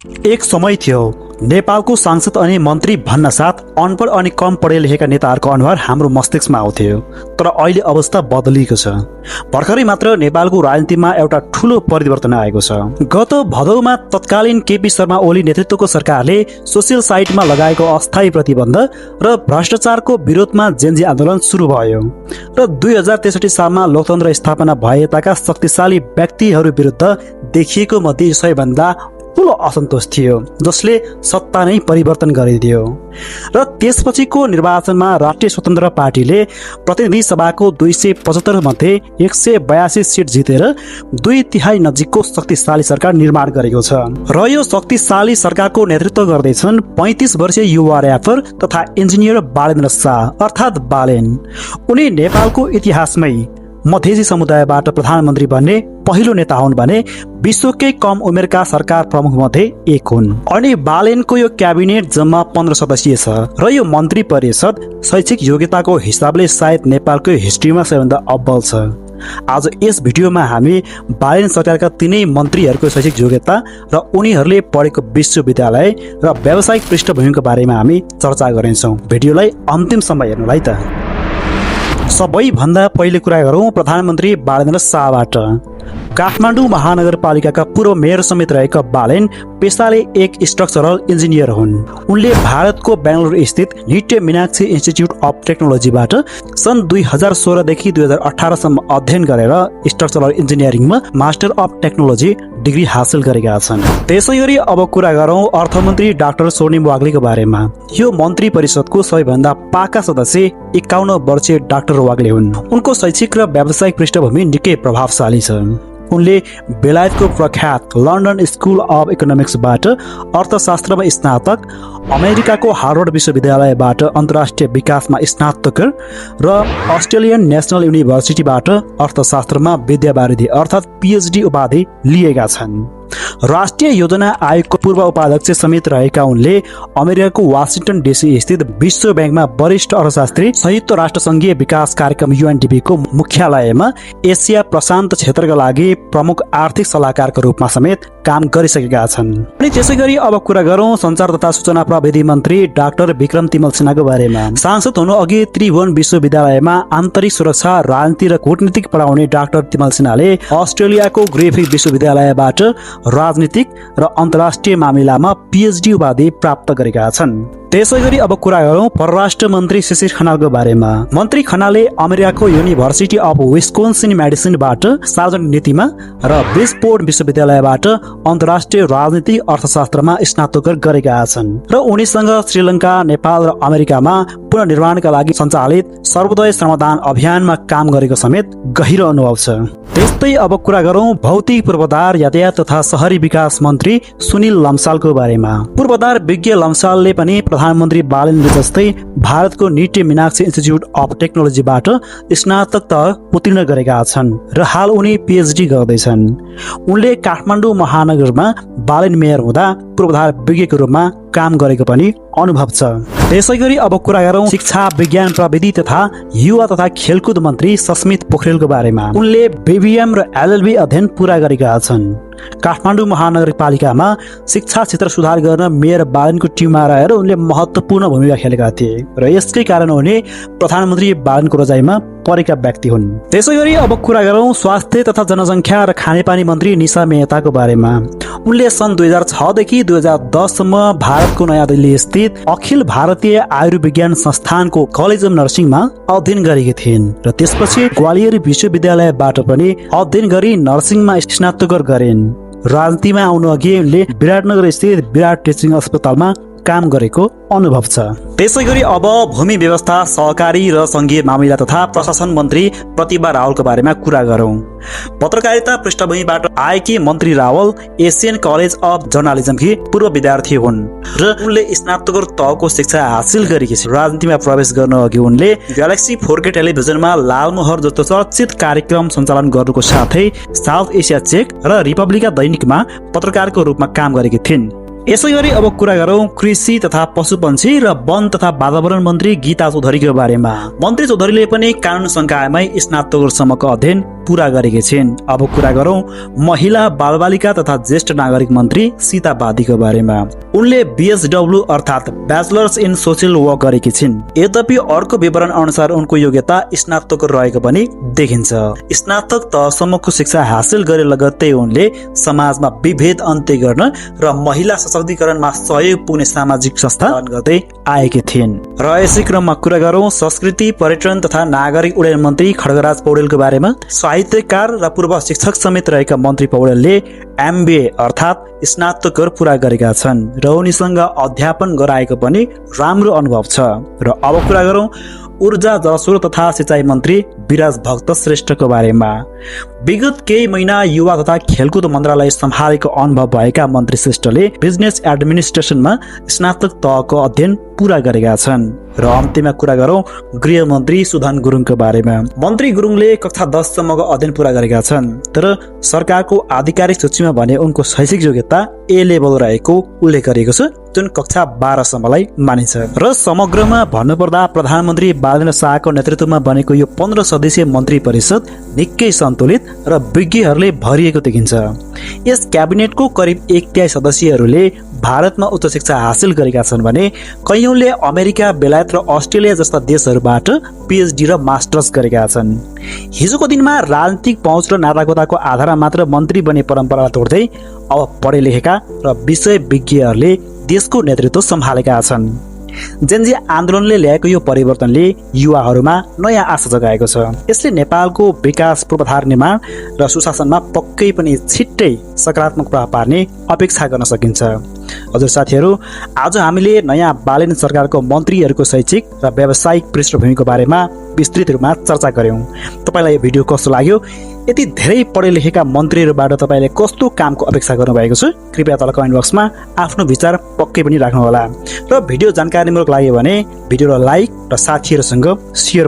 एक समय थियो नेपालको सांसद अनि मन्त्री भन्न साथ अनपढ अनि कम पढे लेखेका नेताहरूको अनुहार हाम्रो मस्तिष्कमा आउँथ्यो। तर अहिले अवस्था बदलिएको छ। भर्खरै मात्र नेपालको राजनीतिमा एउटा ठूलो परिवर्तन आएको छ। गत भदौमा तत्कालीन केपी शर्मा ओली नेतृत्वको सरकारले सोसियल साइटमा लगाएको अस्थायी प्रतिबन्ध र भ्रष्टाचारको विरोधमा जेनजी आन्दोलन सुरु भयो र 2063 सालमा लोकतन्त्र स्थापना भए यताका शक्तिशाली व्यक्तिहरू विरुद्ध देखिएको मध्ये सबैभन्दा ठूलो असन्तोष थियो, जसले सत्ता नै परिवर्तन गरिदियो। र त्यसपछिको निर्वाचनमा राष्ट्रिय स्वतन्त्र पार्टीले प्रतिनिधि सभाको 275 मध्ये 182 सिट जितेर 2/3 नजिकको शक्तिशाली सरकार निर्माण गरेको छ। र यो शक्तिशाली सरकारको नेतृत्व गर्दैछन् 35 वर्षीय युवा र्यापर तथा इन्जिनियर बालेन्द्र शाह अर्थात् बालेन। उनी नेपालको इतिहासमै मधेसी समुदायबाट प्रधानमन्त्री बन्ने पहिलो नेता हुन् भने विश्वकै कम उमेरका सरकार प्रमुख मध्ये एक हुन्। अनि बालेनको यो क्याबिनेट जम्मा 15 सदस्यीय छ र यो मन्त्री परिषद शैक्षिक योग्यताको हिसाबले सायद नेपालको हिस्ट्रीमा सबैभन्दा अब्बल छ। आज यस भिडियोमा हामी बालेन सरकारका तीनै मन्त्रीहरूको शैक्षिक योग्यता र उनीहरूले पढेको विश्वविद्यालय र व्यावसायिक पृष्ठभूमिको बारेमा हामी चर्चा गर्नेछौँ। भिडियोलाई अन्तिमसम्म हेर्नुलाई त। सबैभन्दा पहिले कुरा गरौँ प्रधानमन्त्री बालेन्द्र शाहबाट। काठमाडौँ महानगरपालिकाका पूर्व मेयर समेत रहेका बालेन पेसाले एक स्ट्रक्चरल इन्जिनियर हुन्। उनले भारतको बेङ्गलोर स्थित निट्टे मीनाक्षी इन्स्टिच्युट अफ टेक्नोलोजीबाट सन् 2016 देखि 2018 सम्म अध्ययन गरेर स्ट्रक्चरल इन्जिनियरिङमा मास्टर अफ टेक्नोलोजी डिग्री हासिल गरेका छन्। त्यसैगरी अब कुरा गरौँ अर्थमन्त्री डाक्टर स्वर्णिम वाग्लेको बारेमा। यो मन्त्री परिषदको सबैभन्दा पाका सदस्य 51 वर्षीय डाक्टर वाग्ले हुन्। उनको शैक्षिक र व्यावसायिक पृष्ठभूमि निकै प्रभावशाली छ। उनले बेलायतको प्रख्यात लन्डन स्कुल अफ इकोनोमिक्सबाट अर्थशास्त्रमा स्नातक, अमेरिकाको हार्वर्ड विश्वविद्यालयबाट अन्तर्राष्ट्रिय विकासमा स्नातकोत्तर र अस्ट्रेलियन नेसनल युनिभर्सिटीबाट अर्थशास्त्रमा विद्यावारिधि अर्थात् PhD उपाधि लिएका छन्। राष्ट्रिय योजना आयोगको पूर्व उपाध्यक्ष समेत रहेका उनले अमेरिकाको वासिङटन DC स्थित विश्व ब्याङ्कमा वरिष्ठ अर्थशास्त्री, संयुक्त राष्ट्र संघीय विकास कार्यक्रम UNDP को मुख्यालयमा एसिया प्रशान्त क्षेत्रका लागि प्रमुख आर्थिक सल्लाहकारको रूपमा समेत काम गरिसकेका छन्। अनि त्यसैगरी अब कुरा गरौँ सञ्चार तथा सूचना प्रविधि मन्त्री डाक्टर विक्रम तिमल सिन्हाको बारेमा। सांसद हुनु अघि त्रिभुवन विश्वविद्यालयमा आन्तरिक सुरक्षा, राजनीति र कूटनीतिक पढाउने डाक्टर तिमल सिन्हाले अस्ट्रेलियाको ग्रिफिथ विश्वविद्यालयबाट राजनीतिक र अन्तर्राष्ट्रिय मामिलामा PhD उपाधि प्राप्त गरेका छन्। त्यसैगरी अब कुरा गरौँ परराष्ट्र मन्त्री शिशिर खनालको बारेमा। मन्त्री खनालले अमेरिकाको युनिभर्सिटी अफ विस्कोन्सिन मेडिसिनबाट सार्वजनिक नीतिमा र ब्रिजपोर्ट विश्वविद्यालयबाट अन्तर्राष्ट्रिय राजनीति अर्थशास्त्रमा स्नातकोत्तर गरेका छन् र उनीसँग श्रीलङ्का, नेपाल र अमेरिकामा पुनर्निर्माणका लागि सञ्चालित सर्वोदय श्रमदान अभियानमा काम गरेको समेत गहिरो अनुभव छ। त्यस्तै अब कुरा गरौँ भौतिक पूर्वाधार, यातायात तथा शहरी विकास मन्त्री सुनिल लम्सालको बारेमा। पूर्वाधार विज्ञ लम्सालले पनि प्रधानमन्त्री बालेन्द्र जस्तै भारतको निट्टे मीनाक्षी इन्स्टिच्युट अफ टेक्नोलोजीबाट स्नातक तह उत्तीर्ण गरेका छन् र हाल उनी PhD गर्दैछन्। उनले काठमाडौँ महानगरमा बालेन मेयर हुँदा पूर्वाधार विज्ञको रूपमा काम गरेको पनि अनुभव छ। त्यसैगरी अब कुरा गरौँ शिक्षा, विज्ञान प्रविधि तथा युवा तथा खेलकुद मन्त्री सस्मित पोखरेलको बारेमा। उनले BBM र LLB अध्ययन पूरा गरेका छन्। काठमाडौँ महानगरपालिकामा शिक्षा क्षेत्र सुधार गर्न मेयर बालेनको टिममा रहेर उनले महत्त्वपूर्ण भूमिका खेलेका थिए र यसकै कारण उनी प्रधानमन्त्री बालेनको रोजाइमा परेका व्यक्ति हुन्। त्यसैगरी अब कुरा गरौँ स्वास्थ्य तथा जनसङ्ख्या र खानेपानी मन्त्री निशा मेहताको बारेमा। उनले सन् 2006 देखि 2010 सम्म भारतको नयाँ दिल्ली स्थित अखिल भारतीय आयुर्विज्ञान संस्थानको कलेज अफ नर्सिङमा अध्ययन गरेकी थिइन् र त्यसपछि ग्वालियर विश्वविद्यालयबाट पनि अध्ययन गरी नर्सिङमा स्नातकोत्तर गरिन्। राजनीतिमा आउनु अघि उनले विराटनगर स्थित विराट टिचिङ अस्पतालमा काम गरेको अनुभव छ। त्यसैगरी अब भूमि व्यवस्था, सहकारी र संघीय मामिला तथा प्रशासन मन्त्री प्रतिभा रावलको बारेमा कुरा गरौँ। पत्रकारिता पृष्ठभूमिबाट आएकी मन्त्री रावल एसियन कलेज अफ जर्नलिजमकी पूर्व विद्यार्थी हुन् र उनले स्नातकोत्तर तहको शिक्षा हासिल गरेकी छिन्। राजनीतिमा प्रवेश गर्न अघि उनले ग्यालेक्सी 4K टेलिभिजनमा लालमोहर जस्तो चर्चित कार्यक्रम सञ्चालन गर्नुको साथै साउथ एसिया चेक र रिपब्लिका दैनिकमा पत्रकारको रूपमा काम गरेकी थिइन्। यसैगरी अब कुरा गरौँ कृषि तथा पशुपन्छी र वन तथा वातावरण मन्त्री गीता चौधरीको बारेमा। मन्त्री चौधरीले पनि कानुन संकायमै स्नातकोत्तरसम्मको अध्ययन पूरा गरेकी छिन्। अब कुरा गरौं महिला बालबालिका तथा ज्येष्ठ नागरिक मन्त्री सीता बादीको बारेमा। उनले बीएसडब्ल्यू अर्थात् ब्याचलर्स इन सोशल वर्क गरेकी छिन्। यद्यपि अर्को विवरण अनुसार उनको योग्यता स्नातक रहेको पनि देखिन्छ। स्नातक तहसम्मको शिक्षा हासिल गरे लगत्तै उनले समाजमा विभेद अन्त्य गर्न र महिला सशक्तिकरणमा सहयोग पुग्ने सामाजिक संस्था गर्दै आएकी थिइन्। र यसै क्रममा कुरा गरौं संस्कृति पर्यटन तथा नागरिक उड्डयन मन्त्री खड्गराज पौडेलको बारेमा। साहित्यकार र पूर्व शिक्षक समेत रहेका मन्त्री पौडेलले एमबीए अर्थात् स्नातकोत्तर पूरा गरेका छन् र उनीसँग अध्यापन गराएको पनि राम्रो अनुभव छ। र अब कुरा गरौं ऊर्जा जलस्रोत तथा सिंचाई मन्त्री विराज भक्त श्रेष्ठको बारेमा। विगत केही महिना युवा तथा खेलकुद मन्त्रालय सम्हालेको अनुभव भएका मन्त्री श्रेष्ठले बिजनेस एडमिनिस्ट्रेसनमा स्नातक तहको अध्ययन पूरा गरेका छन्। र अन्त्यमा कुरा गरौं गृह मन्त्री सुधन गुरुङको बारेमा। मन्त्री गुरुङले कक्षा 10 सम्मको अध्ययन पूरा गरेका छन्, तर सरकारको आधिकारिक सूचीमा भने उनको शैक्षिक योग्यता ए लेभल रहेको उल्लेख गरिएको छ, जुन कक्षा 12 सम्मलाई मानिन्छ। र समग्रमा भन्नुपर्दा प्रधानमन्त्री बालेन्द्र शाहको नेतृत्वमा बनेको यो 15 सदस्यीय मन्त्री परिषद निकै सन्तुलित र विज्ञहरूले भरिएको देखिन्छ। यस क्याबिनेटको करिब 1/3 सदस्यहरूले भारतमा उच्च शिक्षा हासिल गरेका छन् भने कयौंले अमेरिका, बेलायत र अस्ट्रेलिया जस्ता देशहरूबाट पीएचडी र मास्टर्स गरेका छन्। हिजोको दिनमा राजनीतिक पहुँच र नातागोताको आधारमा मात्र मन्त्री बन्ने परम्परा तोड्दै अब पढे लेखेका र विषय विज्ञहरूले देशको नेतृत्व सम्हालेका छन्। जेनजी आन्दोलनले ल्याएको यो परिवर्तनले युवाहरूमा नयाँ आशा जगाएको छ। यसले नेपालको विकास पूर्वाधार निर्माण र सुशासनमा पक्कै पनि छिट्टै सकारात्मक प्रभाव पार्ने अपेक्षा गर्न सकिन्छ। हजुर साथीहरू, आज हामीले नयाँ बालेन सरकारको मन्त्रीहरूको शैक्षिक र व्यावसायिक पृष्ठभूमिको बारेमा विस्तृत रूपमा चर्चा गर्यौं। तपाईलाई यो भिडियो कस्तो लाग्यो? यति धेरै पढे लेखेका मन्त्रीहरूबाट तपाईले कस्तो कामको अपेक्षा गर्नुभएको छ? कृपया तल कमेन्ट बक्समा आफ्नो विचार पक्कै पनि राख्नुहोला। र भिडियो जानकारीमूलक लाग्यो भने भिडियोलाई लाइक र साथीहरूसँग शेयर